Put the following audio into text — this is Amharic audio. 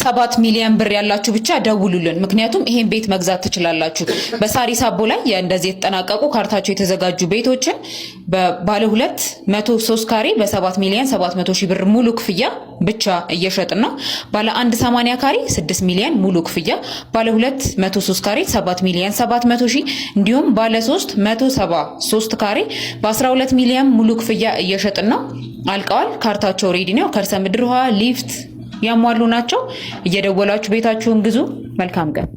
7 ሚሊዮን ብር ያላችሁ ብቻ ደውሉልን። ምክንያቱም ይሄን ቤት መግዛት ትችላላችሁ። በሳሪስ አቦ ላይ እንደዚህ የተጠናቀቁ ካርታቸው የተዘጋጁ ቤቶችን ባለ 203 ካሬ በ7 ሚሊዮን 700 ሺህ ብር ሙሉ ክፍያ ብቻ እየሸጥን ነው። ባለ 1.80 ካሬ 6 ሚሊዮን ሙሉ ክፍያ፣ ባለ 203 ካሬ 7 ሚሊዮን 700 ሺህ እንዲሁም ባለ 3 173 ካሬ በ12 ሚሊዮን ሙሉ ክፍያ እየሸጥን ነው። አልቀዋል። ካርታቸው ready ነው። ከርሰ ምድር ውሃ፣ ሊፍት ያሟሉ ናቸው። እየደወላችሁ ቤታችሁን ግዙ። መልካም ቀን።